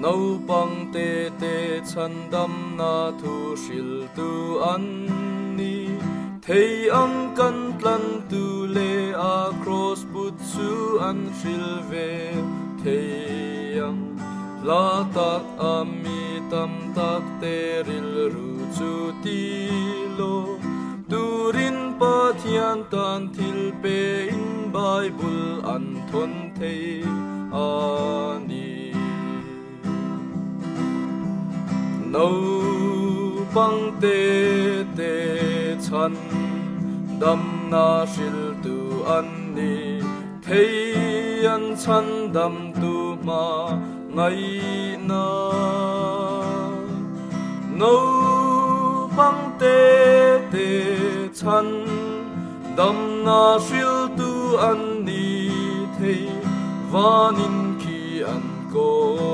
Naupang te te chhandamna thu hriltu an ni. Thei ang kan tlantu leh a kraws put chu an hril ve thei ang. Hla tak a mi tam tak te rilru chu ti lo. Turin Pathian tan thil pe in Bible an thawn thei a ni. Naupang te te chhan damna hriltu an ni. Thei an chhan damtu hma ngaihna. Naupang te te chhan damna hriltu an ni thei, vanin khi an kawl.